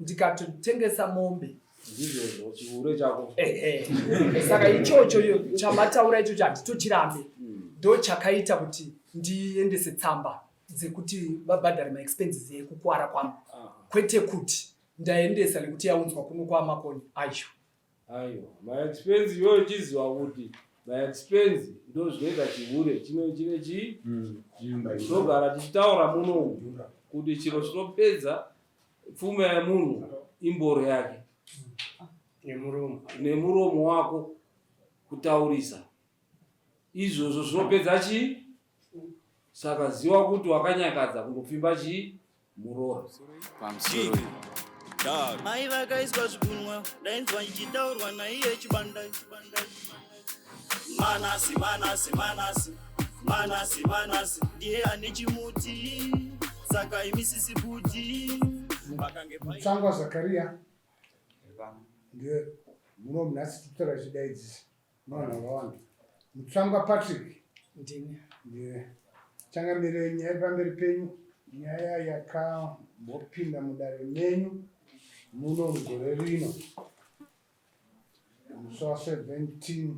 Ndikatotengesa mombe. Ndizvozvo chihure chako. Ehe. Saka ichocho chamataura ichocho handitochirambe. Ndo chakaita kuti ndiendese tsamba dzekuti vabhadhare maexpenses ekukwara kwangu. Kwete kuti ndaendesa nekuti yaunzwa kuno kwaMakoni ayo. Aiwa, maexpense iwewe uchiziva kuti maexpense ndo zvinoita chihure chino chine chii tinogara tichitaura muno umu kuti chiro chinopedza pfuma yemunhu imboro yake nemuromo nemuromo wako kutaurisa izvozvo zvinopedza chii saka ziva kuti wakanyakadza kundopfimba chii muroora. Pamusoro. Mai vakaiswa zvigunwe ndainzwa ndichitaurwa naiye Chibanda. Manasi, Manasi, Manasi, Manasi, Manasi ndiye ane chimuti saka imi sisi bhuti vakange Mutsvangwa Zakaria ndiye muno munhasi tikutora chidaidzisa Vanhu vakawanda. Mutsvangwa Patrick. Ndini. Ndiye. Changamire nyaya pamberi penyu nyaya yakambopinda mudare menyu muno mugore rino musi wa 17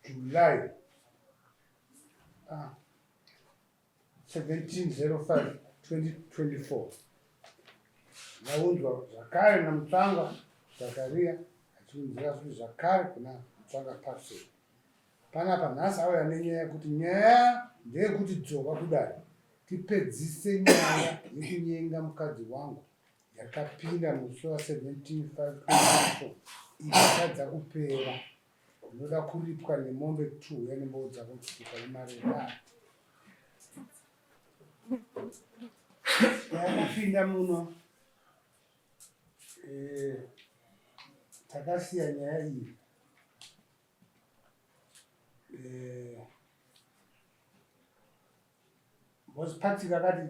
July 1705 2024 vaunzwa zvakare naMutsvangwa Zakaria achiunzira futi zvakare kuna Mutsvangwa Patrick. Panapa nhasi auya nenyaya yekuti nyaya ndeyekuti dzoka kudare tipedzise nyaya yekunyenga mukadzi wangu yakapinda musi wa 17 5 2024 ikatadza kupera. Unoda kuripwa nemombe two uya nemboo dzako kusuka nemari yedare. Yakapinda muno eh, takasiya nyaya iyi eh, because Patrick akati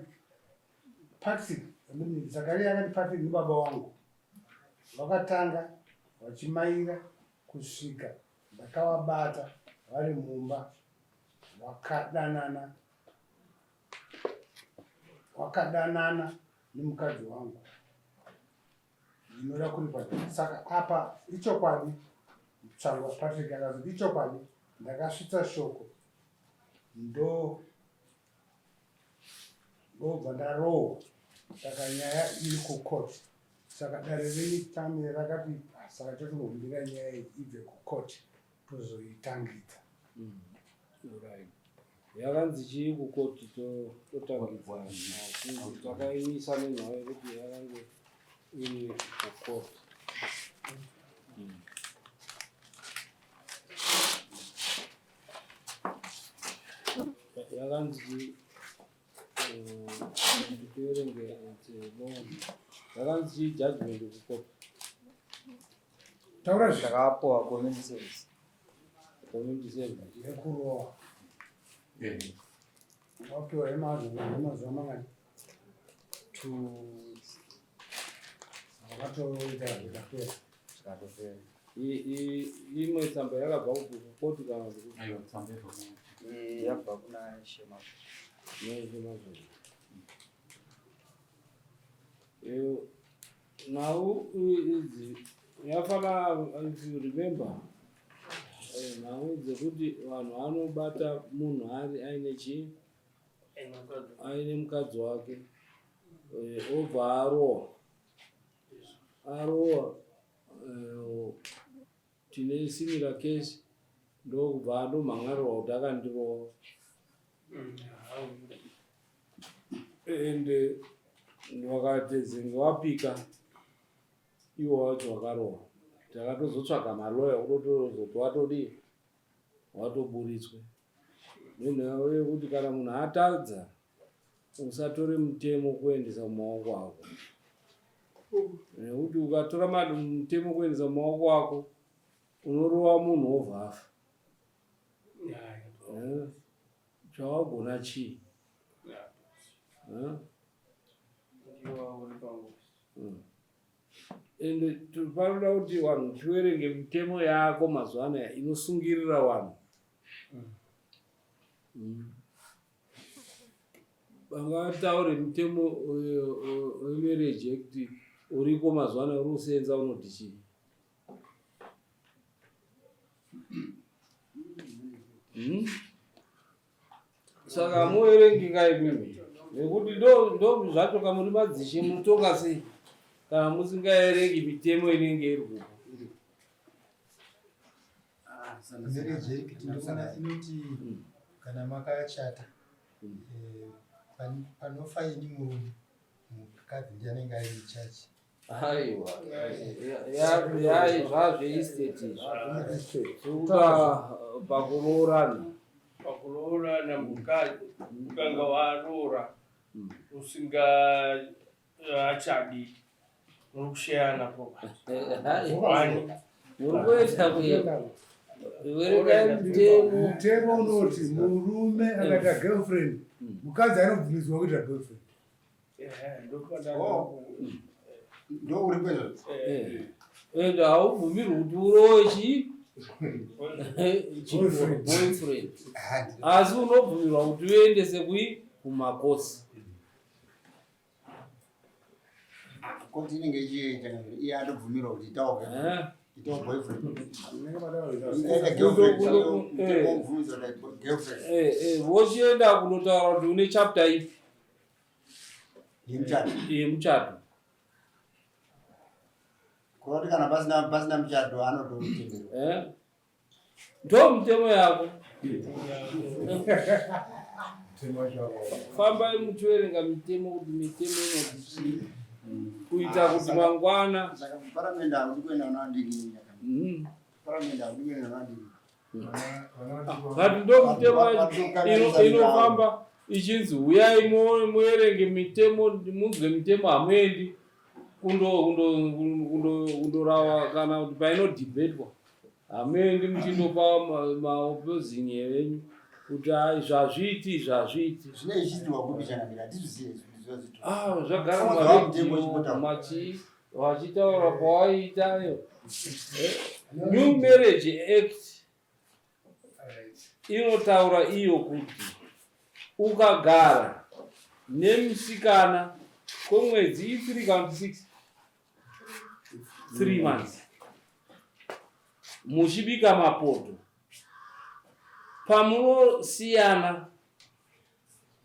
Patrick I mean, Zakaria akati Patrick ndibaba wangu vakatanga vachimaira kusvika ndakavabata vari mumba vakadanana wakadanana nemukadzi wangu ndinoda kuripa saka apa ichokwadi Mutsvangwa Patrick akazoti ichokwadi ndakasvitsa shoko ndo ndobva ndarohwa saka nyaya iri kucourt saka dare renyu tame rakati ah, saka totombomirira nyaya iyi ibve kucourt tozoitangidza mm. right. Yakanzi chii kucourt totangidza asi takaimisa nenhau yekuti yakange iri kucourt mm. Yakanzi tiverenge yakanzi chii judgment kucourt taura zvakapuwa community service community service yekurowa wapiwa yemazuva mangani 2 weeks wakatoita zvikapera zvikatopera Imwe tsamba yakabva kupi kukoti kana kuti Aiwa, tsamba yabva yabva kuna Shema. Shema. Nhau idzi yafana if you remember nhau dzekuti vanhu vanobata munhu ari aine chii aine mukadzi wake obva arohwa arohwa Tine similar case ndokubva andomhan'arirwa kuti akandirova and vakatezenge wapika iwo wacho wakarova takatozotsvaga maloya kutotozoti watodii watoburitswe nenhau yekuti kana munhu atadza usatore mutemo kuendesa mumaoko ako nekuti ukatora mutemo kuendesa mumaoko ako unorova munhu wobva afa eh, chawagona chii eh? Ende panoda kuti vanhu tiverenge mitemo yako mazuva anaya inosungirira vanhu. Vangataure mitemo wemarriage act uriko mazuva ano uri kusenza unoti chii? Saka muverengi ka imimi nekuti ndo zvacho ka muri madzishe munotonga sei kana musingaerengi mitemo inenge iri kupo. Marriage Act ndinoona inoti kana makachata panofa ini murume mukadzi ndiye anenge ari muchachi. Aiwa, zvazveestate izvi zvokuda pakuroorana. Pakuroorana mukadzi ukanga waroora usinga achadi muri kusheyana property. Muri kuita kuenda verengai mutemo. Mutemo unoti murume akaita girlfriend, mukadzi anobvumidzwa kuita girlfriend. Ndo uri kwezvo. Ende haubvumirwi kuti urowe chii? Boyfriend. Asi unobvumirwa kuti uendese kui kumakosi. Koti inenge ichiita iye atobvumirwa kuti itawo itawo boyfriend. Ikaita girlfriend mutemo kuti girlfriend. Vochienda kunotaura kuti une chapter ipi yemuchato. Yemuchato. Kuroti kana pasina muchato anototenderwa. Ndo mutemo yako. Fambai muchiverenga mitemo kuti mitemo inoti chii kuita kuti mangwana. Saka paramende haudi kuenda unoandiki. Paramende haudi kuenda unoandiki. But ndo mitemo inofamba ichinzi huyai muerenge mitemo munzwe mitemo hamuendi kundorava kana kuti painodhibhetwa hamuendi muchindopa maopposing enyu kuti zvazviiti zvazviiti. Zvinenge zvichiitirwa kupi changamire hatizvizive zviziva. Zvagara mumaredhiyo machi vachitaura pawaiitayo. New Marriage Act inotaura iyo kuti ukagara nemusikana kwemwedzi 3 kana 6 3 months muchibika mapoto, pamunosiyana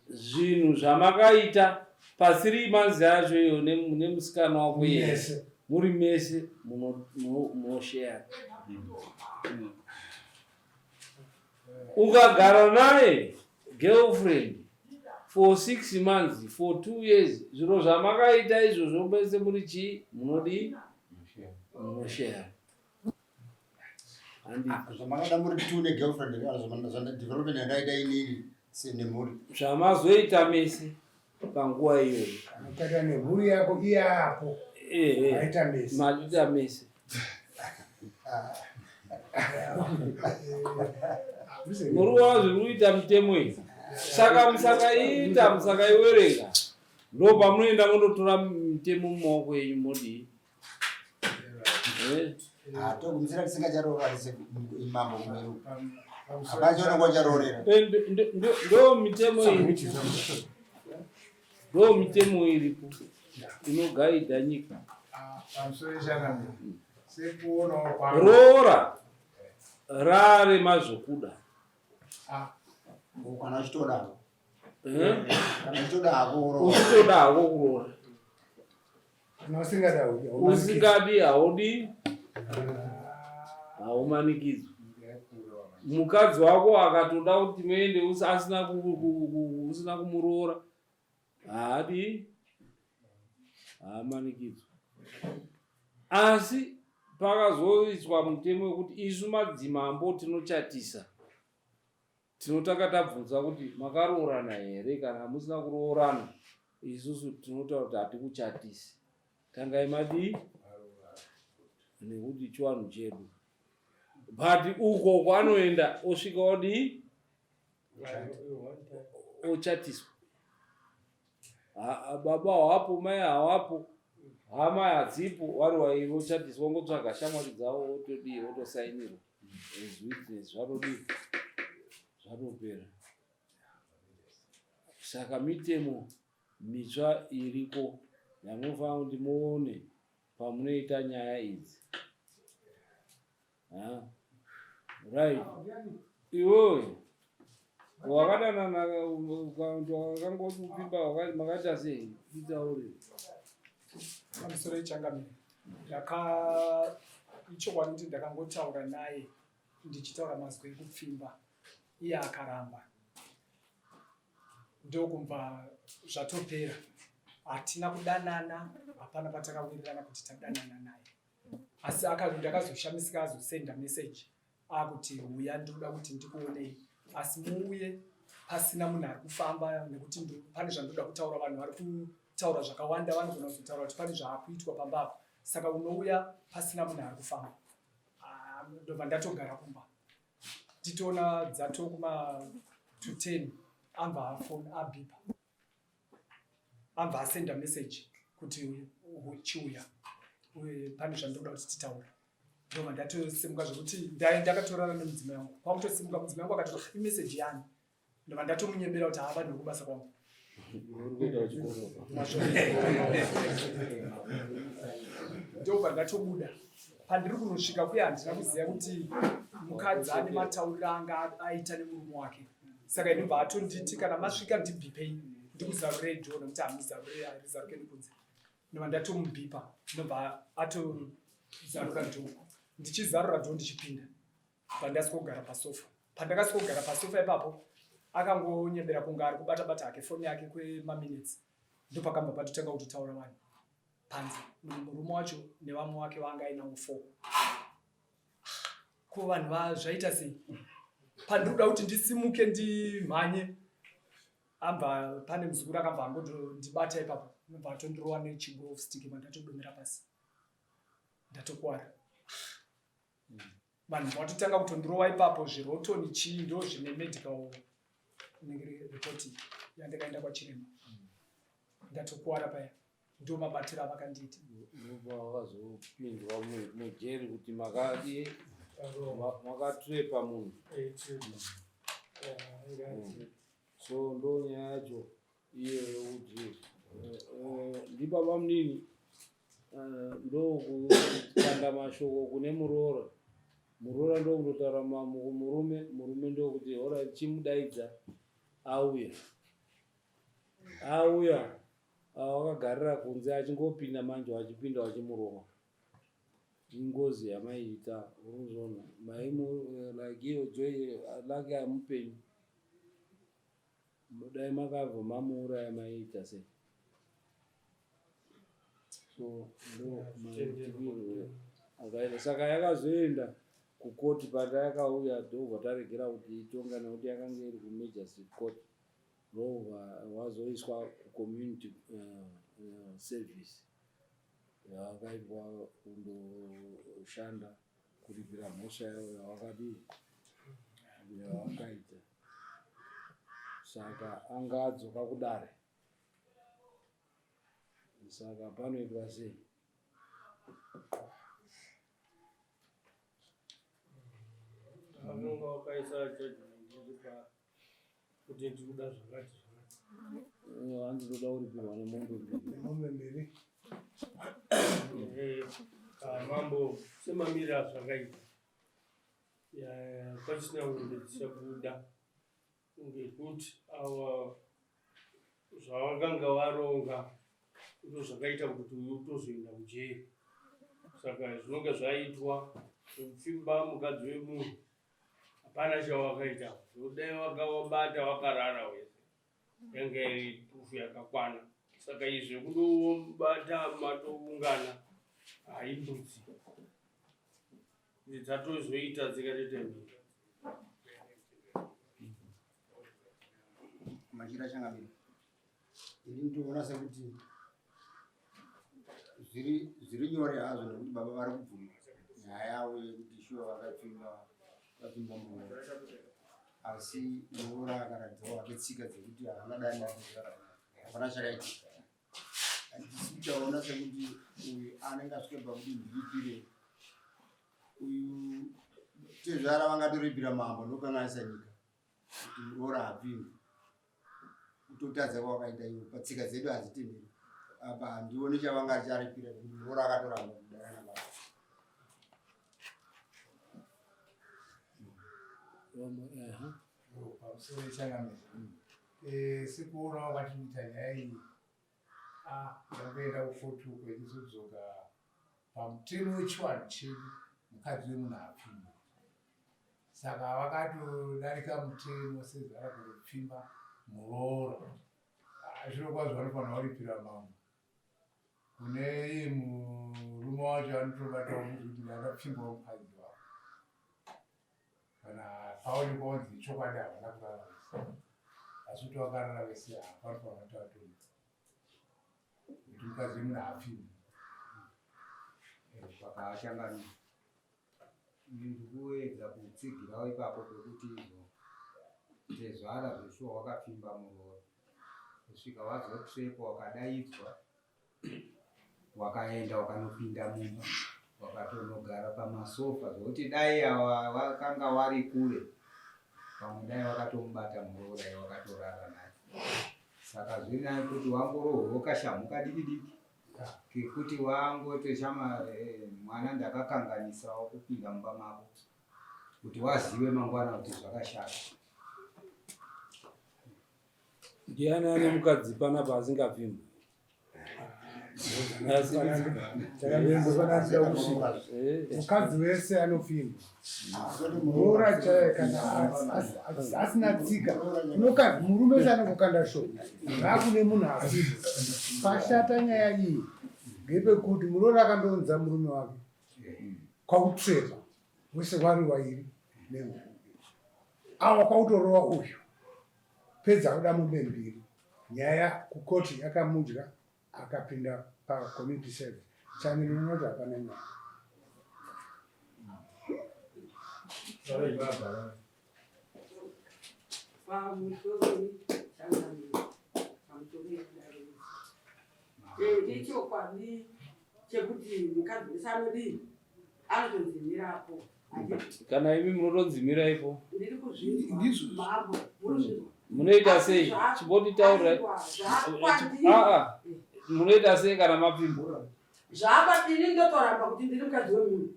zvinhu zvamakaita pa 3 months yacho iyo nemusikana wako yese muri mese munoshare. Ukagara naye girlfriend for 6 months, for 2 years, zviro zvamakaita izvozvo mese muri chii munodii munoshare. Zvamakada muri two negirlfriend kana development yandaita inini senemhuri. Zvamazoita mese panguva iyoyo. Ukaita nemhuri yako iyapo. Maita mese. Maita mese. Muri kuona zviri kuita mitemo iyi. Saka musakaita musakaiwerenga ndo pamunoenda mondotora mitemo mumaoko enyu modii. Togumisira tisingacharoora mambo kumeru. Hapana chaunenge wacharoorera. Ndo mitemo iri. Ndo mitemo iripo inogaidha nyika. Roora rare mazvokuda. Kana uchitoda. Kana uchitoda hako kuroora. Uchitoda hako kuroora. Usingadi haudi haumanikidzwi. Mukadzi wako akatoda kuti muende usina kumuroora haadi haamanikidzwi. Asi pakazoiswa mutemo wekuti isu madzimambo tinochatisa tinotanga tabvunza kuti makaroorana here, kana musina kuroorana isusu tinotaura kuti hatikuchatisi, tangai madii nekuti chiwanhu chedu. But uko kwanoenda osvika odii ochatiswa. Baba hawapo, mai hawapo, hama hadzipo, vari wairi vochatiswa, ongotsvaga shamwari dzavo otodii otosainirwa as witness, zvatodii zvatopera. Saka mitemo mitsva iriko. Yamunofanira kuti muone pamunoita nyaya idzi. Ha? Right. Iwewe wakadanana ukaantu wakangoti kupfimba makaita sei? Titaure. Pamusoro ichangamire. Ndaka ichokwadi kuti ndakangotaura naye ndichitaura mazwi ekupfimba iye akaramba ndokumva zvatopera hatina kudanana hapana patakawirirana kuti tadanana naye asi ndakazoshamisika azosenda message akuti huya ndinoda kuti ndikuonei asi muuye pasina munhu ari kufamba nekuti pane zvandoda kutaura vanhu vari kutaura zvakawanda vanogona kuzotaura kuti pane zvaakuitwa pamba apa saka unouya pasina munhu ari kufamba ah, ndobva ndatogara kumba titoona dzato kuma to 10 ambva afona abhipa ambva asenda message kuti chiuya pane zvandoda kuti titaura ndobva ndatosimuka zvekuti ndakatorara nemudzimai wangu kwakutosimuka mudzimai wangu akati imeseji yani ndobva ndatomunyebera kuti haa vanhu vekubasa kwangu ndobva ndatobuda pandiri kunosvika kuya handina kuziva kuti mukadzi ane matauriro anga aita nemurume wake saka inobva atonditi kana masvika ndibhipei ndikuzarurei dho nekuti hamuzarurei harizaruke nekunze ndobva ndatomubhipa ndobva atozarura dho ndichizarura dho ndichipinda pandasika pasofa pandakasika kugara pasofa ipapo akangonyebera kunge ari kubata bata hake foni yake kwemaminutes ndopakambva patotanga kutotaura vanhu panze murume wacho nevamwe wake vanga ainawo four ko vanhu vazvaita sei pandiri kuda kuti ndisimuke ndimhanye ambva pane muzukuru akabva angondibata ipapo nobva atondirova nechigolf stick mandatodonhera pasi ndatokwara vanhu vatotanga kutondirova ipapo zvirotoni chii ndo zvine medical report yandakaenda kwachiremba ndatokuwara paya ndo mabatiro avakandiita ndobva wakazopindwa mujeri kuti makadii makatrepa munhu so ndo nyaya yacho iye yokuti eh, eh, ndibaba munini eh, ndokukanda mashoko kune muroora muroora ndokundotaura murume murume ndokuti hora chimudaidza auya auya wakagarira kunze achingopinda manje wachipinda wachimurova ingozi yamaiita urikuzviona maimu like iyo joy lake amupenyu dai makabva mamuuraya maiita sei so ndo maitikirwe akaita saka yakazoenda kukoti patayakauya ndobva taregera kuti itonga nekuti yakanga iri kumagistrate court ndobva wazoiswa kucommunity service yawakaitwa kundoshanda kuripira mhosva yayo yawakadii yawakaita saka anga adzoka kudare saka panoitwa sei Vanonga wakaisa judgment iri pa kuti ndikuda zvakati zvakati. Hanzi ndoda kuripirwa nemombe mbiri. Nemombe mbiri. Eh, mambo semamire azvakaita pachisina mombe dzichabuda ngekuti awa zvawakanga waronga ndozvakaita kuti uyu utozoenda kujeri saka zvinonge zvaitwa kupfimba mukadzi wemunhu hapana chawakaita dai wakawabata wakarara wese yanga iri proof yakakwana saka izvi zvekundobata matoungana haimbudzi dzatozoita dzikatoita mbiri machira changamire ini ndinoona sekuti zviri zviri nyore hazvo nekuti baba vari kubvuma nyaya yavo yekuti shuwa vakapfimba vapfimba muroora asi muroora akaratidzawo hake tsika dzekuti haangadani hapana chakaitika handisi kuchaona sekuti uyu anenge asvike pakuti ndiripire uyu tezvara vangatoripira mambo ndokanganisa nyika kuti muroora hapfimbi kutotadza kwawakaita iwe patsika dzedu hadzitenderi. Apa handioni chavangacharipira nekuti muroora akatoramba kudanana baba. Pamusoro changamire. Eh, sekuonawo kwatinoita nyaya iyi, ah, ndakuenda kufoti uko ichizodzoka pamutemo wechivanhu chedu, mukadzi wemunhu haapfimbi. Saka vakatodarika mutemo sezvara kutopfimba muroora. Ah, zvirokwazvo vanofanira kuripira mambo. Kune iye murume wacho anotobatawo kuti ndakapfimbawo mukadzi wako. Kana paonekwa kunzi chokwadi havana kurara vese. Asi kuti vakarara vese hapanofanira kuti vatonge. Kuti mukadzi wemunhu haapfimbi. Pakachangamira. Ini ndikuedza kutsigirawo ipapo pekuti izvo tezvara zveshuwa wakapfimba muroora kusvika wazotrepwa wakadaidzwa wakaenda wakanopinda mumba wakatonogara pamasofa zvekuti dai awa wakanga wari kure pamwe dai wakatomubata muroora iye wakatorara naye saka zviri nani kuti wangorohwewo kashamhu kadiki diki kekuti wangoti shama eh, mwana ndakakanganisawo kupinda mumba mako kuti wazive mangwana kuti zvakashata. Ndiani ane mukadzi panapa asingapfimbwi? Mukadzi wese anopfimbwa. Muroora chaiye kana asina tsika unoka murume wese anongokanda shoko zvakune munhu asiri pashata nyaya iyi ngepekuti muroora akandounza murume wake kwakutsveva wese wari wairi nenguva awa kwakutorova uyu pedza kuda mombe mbiri nyaya kukoti yakamudya akapinda pacommunity service chanel unoti hapana nyaya. Ichokwadi chekuti mukadzi wese anodii anotonzimirapo. Kana imi munotonzimira ipo. Ndiri kuzvinzwa mambo, muri Munoita sei? Chimbotitaurai. Ah, munoita sei kana mapfimbwa? Zvapa ini ndotoramba kuti ndiri mukadzi wemunhu.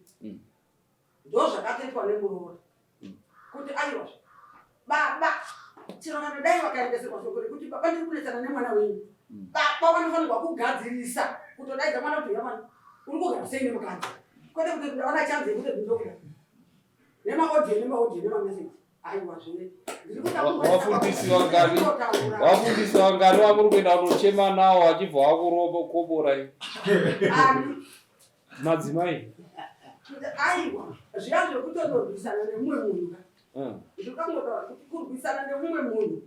Ndozvakatoitwa nemuroora. Kuti aiwa baba chero kana dai vakaendeserwa shoko rekuti baba ndiri kunetsana nemwana wenyu. Baba vanofanirwa kugadzirisa kutodaidza mwana kuti uya mwana uri kugara sei nemukadzi. Kwete kuti ndaona chance yekuti ndinokuda. Nemaaudio nemaaudio nemameseji. Aiwa zve. Wafundisi vangani? Wafundisi vangani vamuri kuenda kunochema nawo achibva wakuroba koborai? Madzimai. Aiwa, zviya zvekutonorwisana nemumwe munhu ka. Ndinoda kuti kurwisana nemumwe munhu.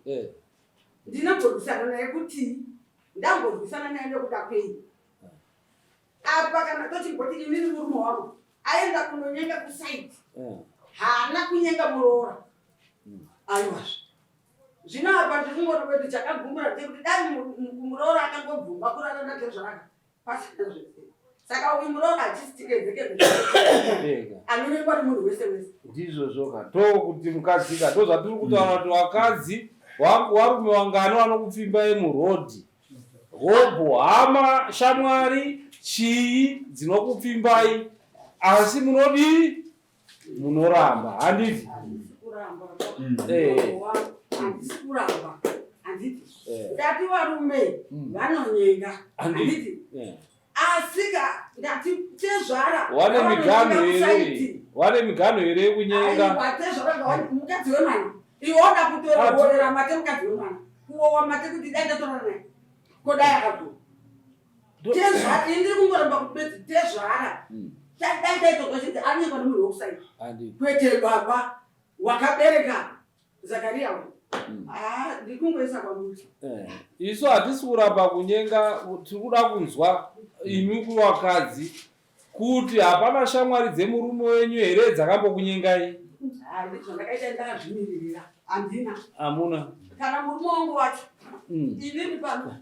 Ndinomborwisana naye kuti ndamborwisana naye nekuda kwei? Apa kana tochimboti inini murume wangu aenda kunonyenga kusaidi haana kunyenga muroora aiwazve zvino apa ndiri kungoti kuti chakagumbura ndechekuti dai muroora akangobvuma kurara natezvaraka pasina zvese saka uyu muroora hachisi tikezekeze anonyengwa nemunhu wese wese ndizvozvo ka ndokuti mukadzi ka ndozvatiri kutaura kuti vakadzi warume wangani vanokupfimbai murodhi Hobho, hama, shamwari, chii dzinokupfimbai asi munodii? Munoramba, handiti? Eh. Handisi kuramba, handiti? Eh. Ndati varume mm. vanonyenga, handiti? Eh. Asika ndati tezvara. Wane miganho here? Wane miganho here yekunyenga? Aiwa tezvara mukadzi wemwana. Iwe woda kutorera mate mukadzi wemwana. Kuowa mate kuti dai ndatorana naye. Ko dai akabvuma. Tezvara ini ndiri kungoramba kuti bedzi tezvara. Hmm. Dai taitozwa chiti anyengwa nemunhu wekusaidi. Kwete baba wakabereka Zakaria uyu. Hmm. Ah, ndiri kungoisa kwamuri. Eh, isu hatisi kuramba kunyenga, tiri kuda kunzwa imi kuvakadzi Kuti hapana shamwari dzemurume wenyu here dzakambokunyengai? Zvandakaita ndakazvimiririra handina. Hamuna. Kana murume wangu wacho mm. inini pano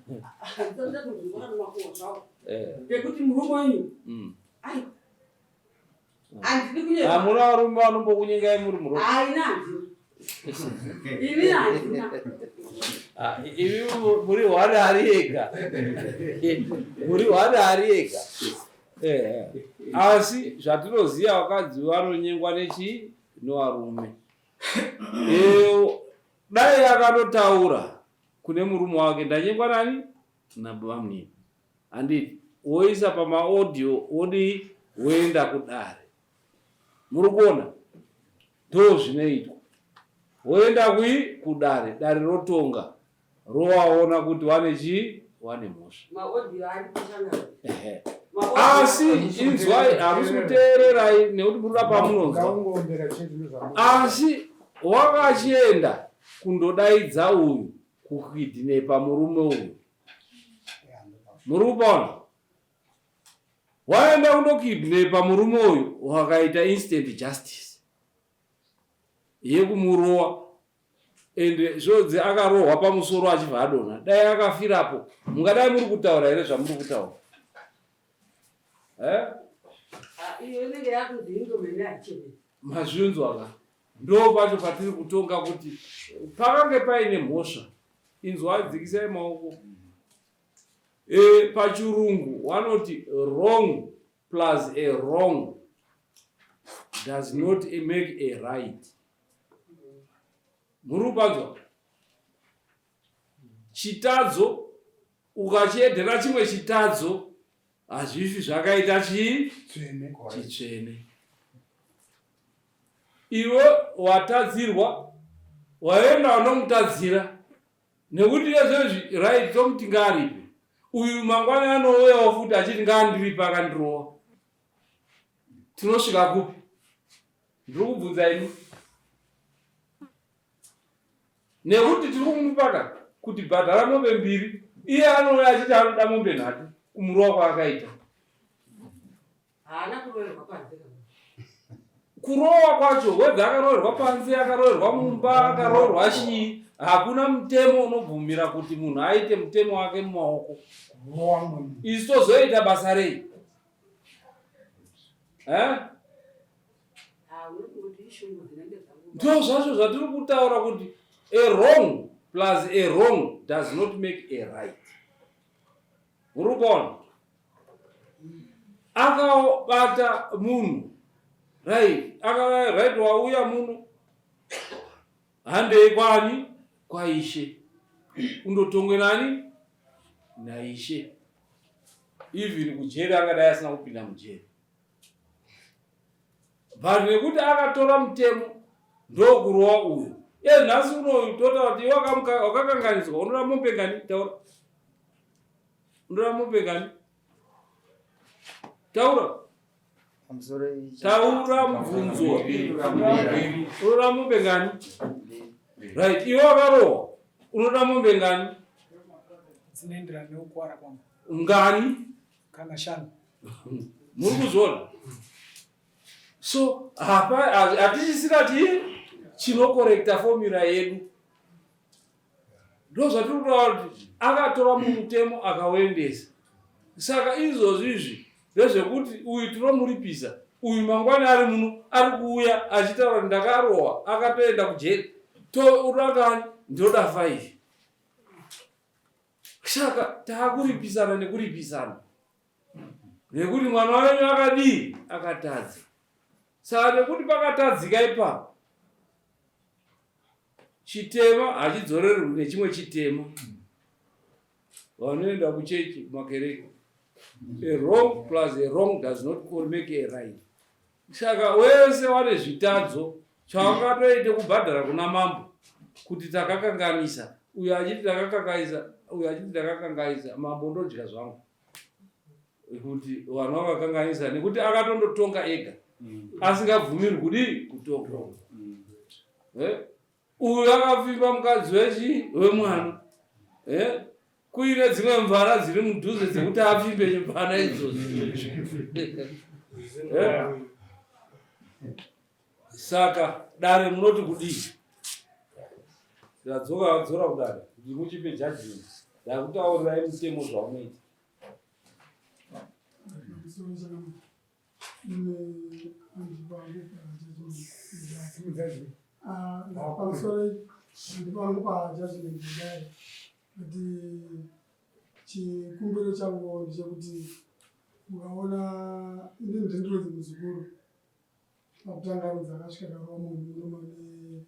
ndakuzvizwa zvawo ngekuti eh. murume wenyu mm. aiwa handidi kunyenga. Hamuna varume vanombokunyengai muri murume? Haina handina. Ini handina. Ah, imi muri hwari ari ega. Muri hwari ari ega. Eh, eh. Asi zvatinoziva vakadzi vanonyengwa nechi nevarume. Eh, dai akanotaura kune murume wake ndanyengwa nani nababa munini handiti woisa pamaaudio wodii woenda kudare muri kuona ndo zvinoitwa woenda kui kudare dare rotonga rowaona kuti wane chii wane mhosva asi inzwai hamusi kuteererai nekuti muri kuda pamunonzwa asi wakachienda kundodaidza uyu kukidnepa murume uyu muri kupaona waenda kundokidnepa murume uyu wakaita instant justice yekumurowa and zvodzi akarohwa pamusoro achibva adonha dai akafirapo mungadai muri kutaura here zvamuri kutaura eh? Ah, Mazvinzwa ka ndo pacho patiri kutonga kuti pakange paine mhosva inzwai dzikisai maoko e, pachirungu wanoti wrong plus a wrong does not make a right muri kupanzwa chitadzo ukachiedhera chimwe chitadzo hazvifi zvakaita chii chitsvene iwe watadzirwa waenda unomutadzira nekuti yezvezvi right tomuti ngaaripe uyu mangwana anouyawo futi achiti ngaandiripe akandirowa tinosvika kupi ndiri kubvunza ini nekuti tiri kumupaka kuti bhadhara mombe mbiri iye anouya achiti anoda mombe nhatu kumurowa kwaakaita haana kuroverwa panze kurowa kwacho wedza akaroverwa panze akaroverwa mumba akaroverwa chii hakuna mutemo unobvumira kuti munhu aite mutemo wake mumaoko isu tozoita basa rei eh? Ndo zvacho zvatiri kutaura kuti a wrong plus a wrong does not make a right. Uri kuona? Akabata munhu right, akaba right wauya muno handei kwani kwaishe undotongwe nani naishe even kujeri angadai asina kupinda mujeri but nekuti akatora mutemo ndokurowa uyu iye nhasi unoyu totaura kuti iwe wakakanganiswa unoda mombe ngani taura unoda mombe ngani taura taura mubvunzo unoda mombe ngani right iwe wakarohwa unoda mombe ngani dzinoenderana nekukwara kwangu ngani kana shanu muri kuzviona so hapa hatichisina chii chinokorekta formula yedu ndo zvatiri kutaura kuti akatora mumutemo akauendesa saka izvozvi izvi ndezvekuti uyu tinomuripisa uyu mangwana ari muno ari kuuya achitaura kuti ndakarohwa akatoenda kujeri to urakani ndoda faivi Saka taakuripisana nekuripisana nekuti mwana wenyu akadii akatadza. Saka nekuti pakatadzika ipapo chitema hachidzorerwi nechimwe chitema. Vanoenda kuchechi kumakereke a wrong plus a wrong does not make a right. Saka wese wane zvitadzo chawakatoite kubhadhara kuna mambo kuti takakanganisa uyo achiti takakanganisa uyo achiti takakanganisa mambo ndodya zvangu kuti vanhu vakakanganisa nekuti akatondotonga ega mm. asingabvumirwi kudii kutonga mm. eh? Uyu akapfimba mukadzi wechi wemwana eh? Kuine dzimwe mvana dziri mudhuze dzekuti apfimbe mvana idzodzo eh? Saka dare munoti kudii? Ndadzoka dzora kudare kuti muchipe judgment ndakutaurirai mutemo zvaunoita. Ah, pamusoro ndipangu pajudgment kudai kuti chikumbiro changu ndechekuti mukaona ini ndindirodzi muzukuru pakutanga rudzi akasvika karova munhu murume ne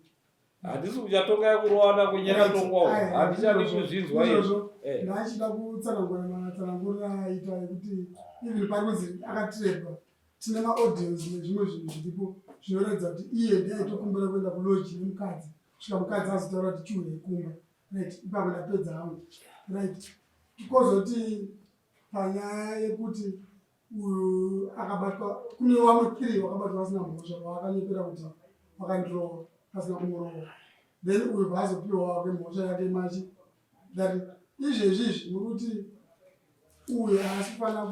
Handisi kuchatonga yekurowana kwenyakatongwa uko. Handichadi kuzvinzwa izvo. Eh. Ndachida kutsanangura matsananguriro aita ekuti even pari kunzi akatirepa tine maaudios nezvimwe zvinhu zviripo zvinoratidza kuti iye ndiye aitokumbira kuenda kuloji nemukadzi kusvika mukadzi azotaura kuti chiuye kumba right ipapo ndapedza hangu right kozoti panyaya yekuti uyu akabatwa kune vamwe three vakabatwa vasina mhosva vaakanyepera kuti vakandirova pasina kumurova then uyu bvaazopiwa wake mhosva yake machi that izvezvi izvi muri kuti uyu haasi kufanira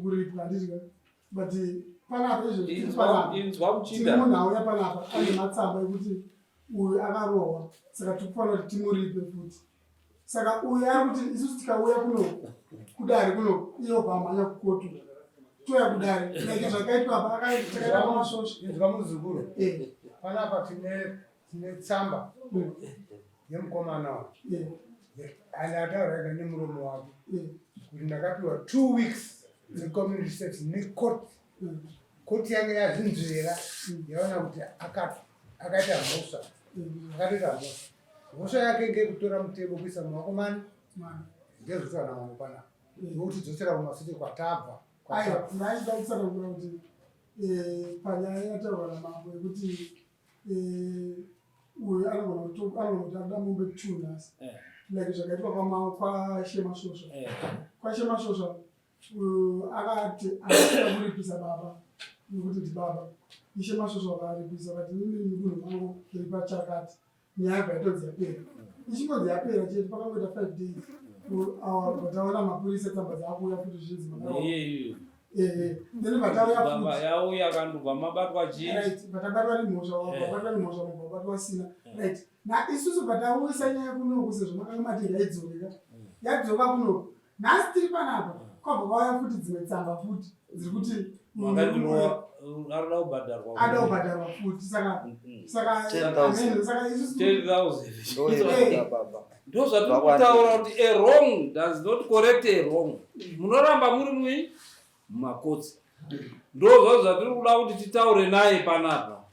kuripwa handiti but panapa izvezvi tiri panapa tine munhu auya panapa ane matsamba ekuti uyu akarohwa saka tiri kufanira kuti timuripe futi saka uyu ari kuti isusu tikauya kuno kudare kuno iye obva amhanya kukotu touya kudare like zvakaitwa apa akaitakaita pamasvosva inzwa muzukuru eh. panapa tine tine tsamba mm. yemukomana wa eh. and ataura ega nemuromo wake eh. kuti ndakapiwa two weeks dzecommunity service necourt mm. koti yange yazvinzvera mm. yaona kuti akaita mhosva akatoita mhosva Mhosva yake ngeyekutora mutemo kuisa mumaoko mani ndezvekuti vana mambo panapa nokuti dzosera kumasete kwatabva. Aiwa, ndaida kutsanangura kuti eh, panyaya yataurwa namambo yekuti eh, uyu anogona kuti arikuda mombe two nhasi eh. like zvakaitwa kwaShemasvosva kwaShemasvosva uyu akati aida kuripisa baba nekuti ndibaba ishe masvosva vakaripisa vati inini mudunhu mangu ripa chakati nyaya yabva yatonzi yapera ichingonzi yapera chete pakangoita five days vataona mapurisa tsamba dzakuuya futi zvichinzi then vatauya futi yauya kandobva mabatwa chii right vatabatwa nemhosva vabatwa nemhosva vabva vabatwa vasina right na isusu vatauisa nyaya kunoku sezvo makanga mati yaidzoreka yadzoka kunoku nhasi tiri panapa kwabva kwauya futi dzimwe tsamba futi dziri kuti arikuda kubhadharwa ada kubhadharwa futi saka saka saka isusu ndo zvatiri kutaura kuti a wrong does not correct a wrong munoramba muri mui mumakotsi ndo zvazvo zvatiri kuda kuti titaure naye panapa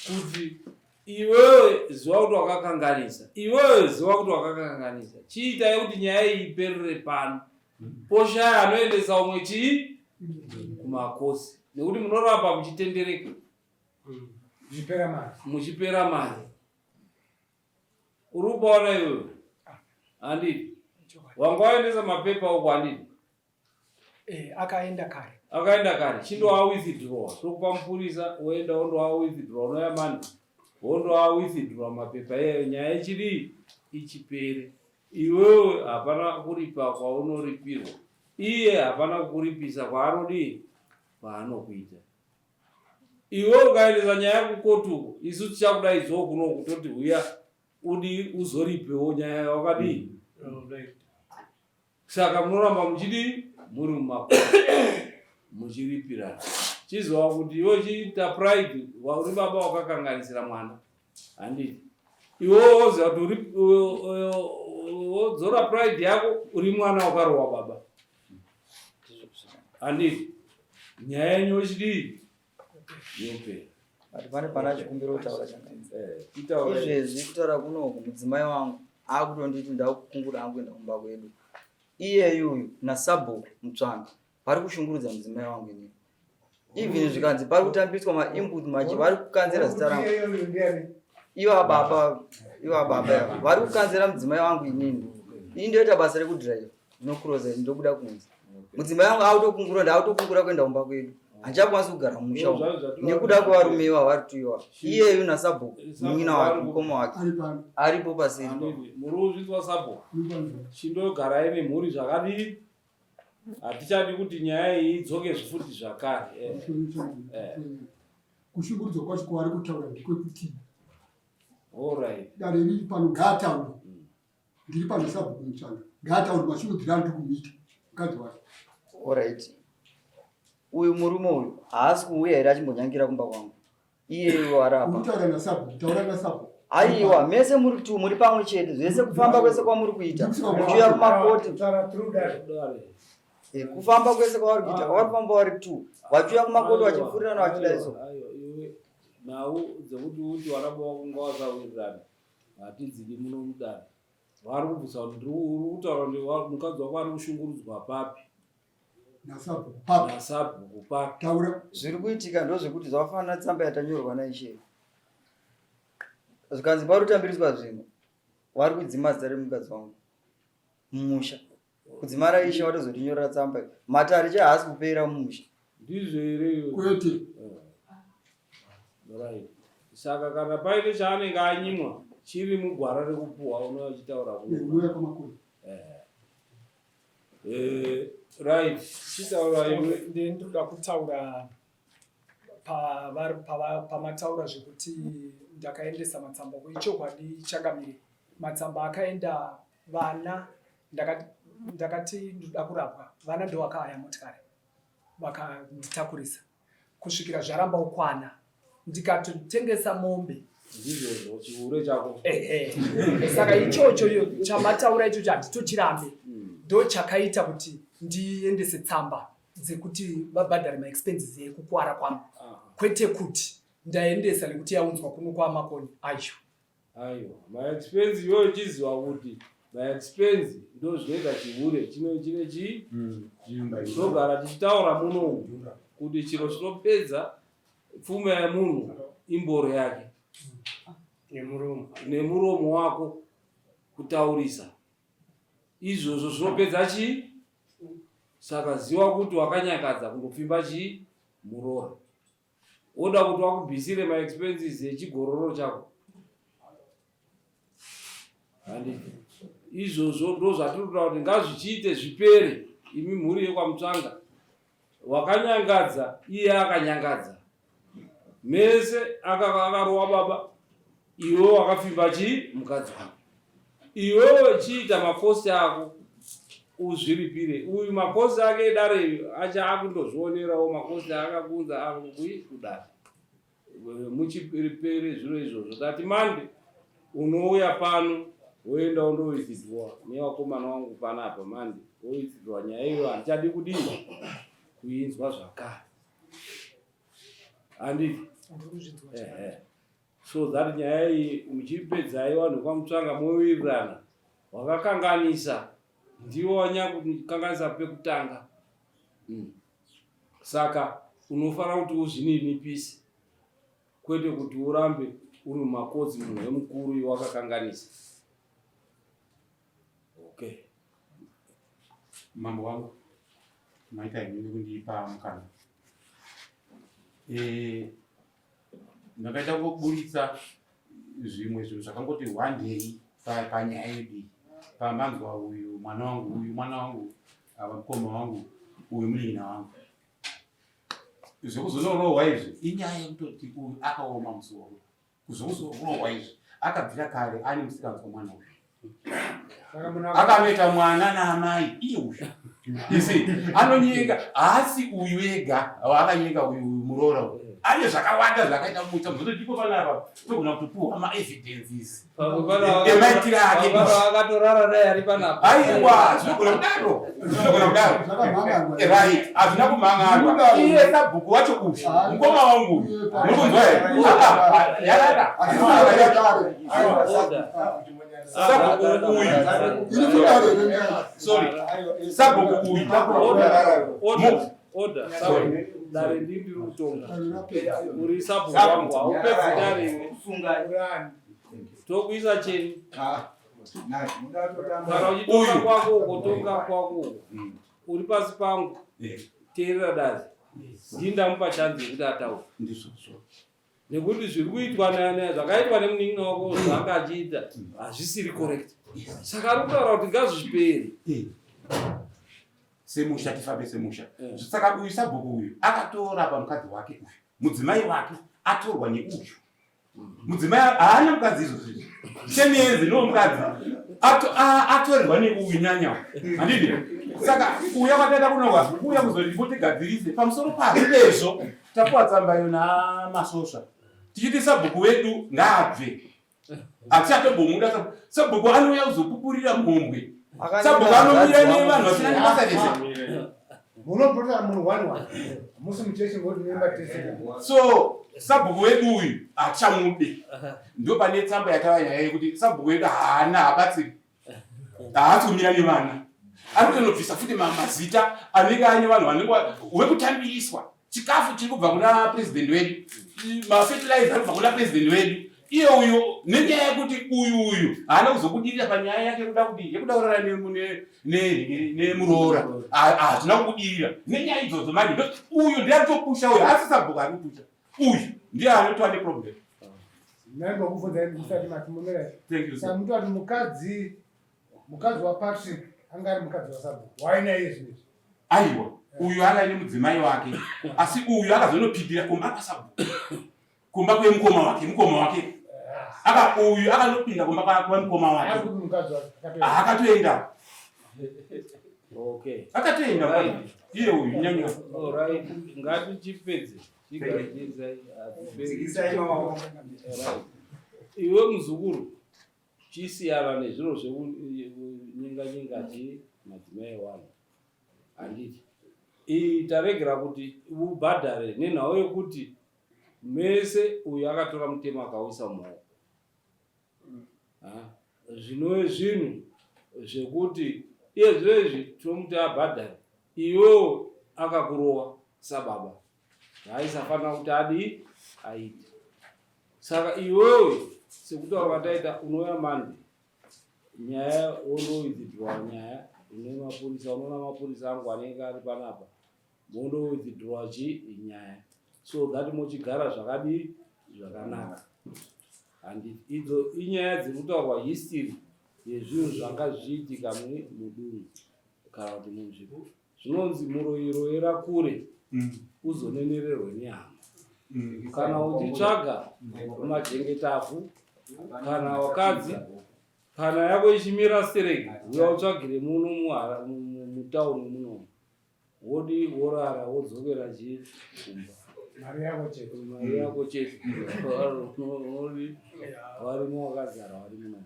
kuti Iwewe ziva kuti wakakanganisa. Iwewe ziva kuti wakakanganisa. Chiitai kuti nyaya iyi iperere pano. Poshaya anoendesa umwe chii kumakosi nekuti munoramba muchitendereka muchipera mari muchipera mari. Uri kupaona iwewe handiti wanga waendesa mapepa uko handiti Eh, akaenda kare. Akaenda kare. Chindoa withdraw. Tokupa mupurisa woenda wondoa withdraw unoya mani. Wondoa withdraw mapepa iyayo nyaya ichidii ichipere. Iwewe hapana kuripa kwaunoripirwa. Iye hapana kukuripisa kwaanodii kwaanokuita. Iwe ukaendesa nyaya kukoti uko isu tichakudaidzawo kuno kutoti huya udi uzoripewo nyaya yakadii. Saka munoramba muchidii muri mumakomo muchiripirana. Chizova kuti iwe uchiita pride uri baba wakakanganisira mwana handiti iwe woziva kuti uri wodzora pride yako uri mwana wakarowa baba handiti nyaya yenyu yochidii yopera. But pane pana chikumbiro kutaura changaidza. Eh, Izvezvi kutaura kunoku mudzimai wangu akutonditi ndakukungura angu kuenda kumba kwedu. Iyeyu uyu nasabhuku Mutsvanga vari kushungurudza mudzimai wangu inini. Even zvikanzi pari kutambiswa mainput machi vari kukanzera zita rangu. Iva baba, iva baba vari kukanzera mudzimai wangu inini. Ini ndoita basa rekudriver. ndinokuroza ndobuda kunze mudzimai wangu autokungura ndautokungura kuenda kumba kwedu handichakwanisi kugara mumusha umu nekuda kwevarume iva vari tuiwa iyeyu nasabhuku munin'ina wake mukoma wake aripo paseri muri kuzvinzwa sabhuku chindogarai nemhuri zvakadii hatichadi kuti nyaya iyi idzoke zvifuti zvakare eh. eh. kushungurudzwa kwacho kwavari kutaura ndekwekutii dare riri pano ngaataure ndiri pano sabhuku mutsvanga ngaataure mashungudziro andiri kumuita mukadzi wake Alright. Uyu murume uyu haasi kuuya here achimbonyangira kumba kwangu? Iyeyo arapa. Aiwa, mese muri tu muri pamwe chete, zvese kufamba kwese kwamuri kuita. Muchiuya kumakoti. Eh, kufamba kwese kwavari kuita, kwavari kufamba vari tu. Vachiuya kumakoti vachifurirana vachidai so. Nhau dzekuti uti waramba wakunga wasawirirana hatidzidi muno mudare. Vari kubvisa kuti uri kutaura kuti mukadzi wako ari kushungurudzwa papi? Nasabhuku papi? Nasabhuku papi? Taura. Zviri kuitika ndozvekuti zvakafanana tsamba yatanyorwa naishe. Zvikanzi pari kutambiriswa zvinhu vari kudzima zita remukadzi wangu mumusha. Kudzimara ishe vatozotinyorera tsamba iyi. Matare che haasi kupera mumusha. Ndizvo here? Kwete. Eh. Right. Saka kana paine chaanenge anyimwa chiri mugwara rekupuhwa unouya uchitaura kuno. Kwamakuru. Eh. Eh, right. Chitaura iwe. Ndinoda kutaura pamataura zvekuti ndakaendesa matsamba kuichokwadi changamire. Matsamba akaenda vana ndakati ndakati ndoda kurapwa vana ndovakahaya motikari vakanditakurisa kusvikira zvaramba kukwana ndikatotengesa mombe ndizvozvo chihure chako ehe saka ichocho chamataura ichocho handitochirambe hmm. ndo chakaita kuti ndiendese tsamba dzekuti vabhadhare maexpenses ekukwara kwangu ah. kwete kuti ndaendesa nekuti yaunzwa kuno kwamakoni ayo Aiwa, maexpense iwewe chiziva kuti maexpense ndo zvinoita chihure chino chine chii hmm, tinogara tichitaura muno kuti chiro chinopedza pfuma yemunhu imboro yake nemuromo wako kutaurisa izvozvo zvinopedza chii saka ziva kuti wakanyakadza kundopfimba chii muroora Woda kuti wakubvisire maexpenses echigororo chako? Handiti izvozvo ndo zvatiri kuda kuti ngazvichiite zvipere. Imi mhuri yekwaMutsvanga wakanyangadza iye akanyangadza mese akarowa baba iwe wakapfimba chii mukadzi wako iwewe chiita makosi ako uzviripire uyu makosi ake edare acha akundozvionerawo makosi aakakunza akui kudare muchipere zviro izvozvo tati mande unouya pano woenda undowidzidwa nevakomana wangu panapa mande wowidzidwa nyaya iyo handichadi kudii kuinzwa zvakare handiti so that nyaya iyi muchipedzai vanhu kwamutsvanga mowirirana wakakanganisa ndiwo wanyakukanganisa pekutanga mm. Saka unofanira kuti uzvininipise kwete kuti urambe uri mumakodzi munhu wemukuru iwe wakakanganisa. Okay. Mambo wangu maita henyu nekundipa mukana. Eh, ndakaita kuburitsa zvimwe zvinhu zvakangoti wandei panyaya yedu iyi pamanzwa uyu mwana wangu uyu mwana wangu ava mukoma wangu uyu munin'ina wangu zvekuzonorohwa izvi inyaya yekutoti uyu akaoma musoro kuzokuzorohwa izvi akabvira kare ane musikanzwa mwana uyu akanoita mwana naamai iye uyu isi anonyenga haasi uyu ega akanyenga uyu muroora uyu ane zvakawanda zvakaita mucha muzotodipo panapa togona kutopuwa maevidences emaitiro ake akatorara naye ari panapa aiwa zvinogona kudaro zvinogona kudaro right hazvina kumhan'arwa iye sabhuku wacho uyu mukoma wangu uyu muri kunzwa here yarara sabhuku uyu sorry sabhuku uyu Order, sorry. Dare ndiri ndiri kutonga. Uri sabhuku wangu, haupedzi dare iwe. Tokuisa cheni. Kana uchitonga kwako uko, tonga kwako uko. Uri pasi pangu. Teerera dare. Ndini ndamupa chanzi yekuti ataure. Nekuti zviri kuitwa zvakaitwa nemunin'ina wako zvaanga achiita hazvisiri correct. Saka ari kutaura kuti ngazvipere. Semusha tifambe semusha. Saka uyu sabhuku uyu akatorapa mukadzi wake uyu. Mudzimai wake atorwa neuyu. Mudzimai haana mukadzi izvozvo izvi. Chemiyezi no mukadzi. Atorerwa neuyu nyanya. Handidi? Saka kuuya kwataita kunoka kuuya kuzoti tigadzirise pamusoro pazvo izvo tapuwa tsamba iyo namasvosva. Tichiti sabhuku wedu ngaabve. Hatichatombomuda sabhuku anouya kuzopupurira mhombwe. Sabhuku anomira nevanhu vasina nebasa rese. Munopota munhu one one. Musi muchechi ngoti nemba tese. So sabhuku wedu uyu hatichamude. Ndo pane tsamba yatava nyaya yekuti sabhuku wedu haana habatsiri. Haasi kumira nevana. Ari kutonobvisa futi mazita anenge aine vanhu vanenge wekutambiriswa. Chikafu chiri kubva kuna president wedu, mafertilizer ari kubva kuna president wedu. Iye uyu nenyaya yekuti uyu uyu haana kuzobudirira panyaya yake yekuda kudii, yekuda kurara nemuroora, hatina kubudirira nenyaya idzodzo. Manje uyu ndiye arikutopusha uyu, haasi sabhuku ari kupusha uyu, ndiye anotova neproblem. Ndaimbokubvunzai musati mati mumira. Thank you, sir. Samutati mukadzi mukadzi waPatrick anga ari mukadzi wasabhuku waina iye zvinezvi. Aiwa, uyu anga aine mudzimai wake, asi uyu akazonopindira kumba kwasabhuku, kumba kwemukoma wake, mukoma wake aka uyu akanopinda kumba kwemukoma wake. Ari kuti mukadzi wake akatoenda. Akatoenda. Okay. Akatoenda. Right. Iye uyu nyanya. All right. Ngatichipedze. Chigadzisai. Dzikisai maoko. Right. Iwe muzukuru chisiyana nezviro zvekunyenga nyenga chi madzimai evanhu. Handiti. Iyi taregera kuti ubhadhare nenhau yekuti mese uyu akatora mutemo akauisa mumaoko. Zvinove zvinhu zvekuti iye zvino izvi tinomuti abhadhare, iwewo akakurowa sababa zvaaisafanira kuti adii aite. Saka iwewe sekutaura kwataita unouya Monday nyaya wondowithdraw nyaya une mapurisa, unoona mapurisa angu anenge ari panapa, mondowithdraw chi nyaya so that mochigara zvakadii zvakanaka. Handiti idzo inyaya dziri kutaurwa history yezvinhu zvanga zvichiitika mudunhu kana kuti munzvimbo. Zvinonzi muroyi royera kure uzonenererwe nehama. Kana uchitsvaga majengetafu kana wakadzi kana yako ichimira stereki uya utsvagire muno mutauni munomu. Wodi worara wodzokera chii kumba. Mari yako chete. Mari yako chete. Wodi varimo wakazara vari muno.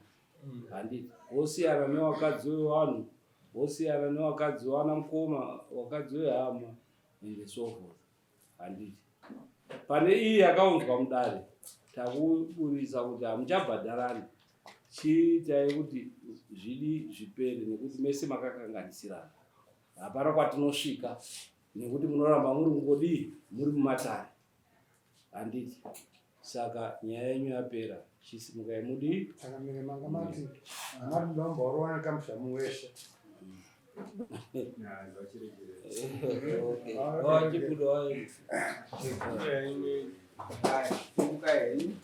Handiti wosiyana newakadzi wevanhu, wosiyana newakadzi wana mukoma, wakadzi wehama and so forth. Handiti pane iyi yakaunzwa mudare takuburitsa kuti hamuchabhadharani, chiitai kuti zvidi zvipere nekuti mese makakanganisirana. Hapana kwatinosvika nekuti munoramba muri kungodii muri mumatare. Handiti saka nyaya yenyu yapera, chisimukai mudii. Saka mire manga mati mati domborova nekamushamu weshe. Okay. Wachibuda waenda. Simukai henyu.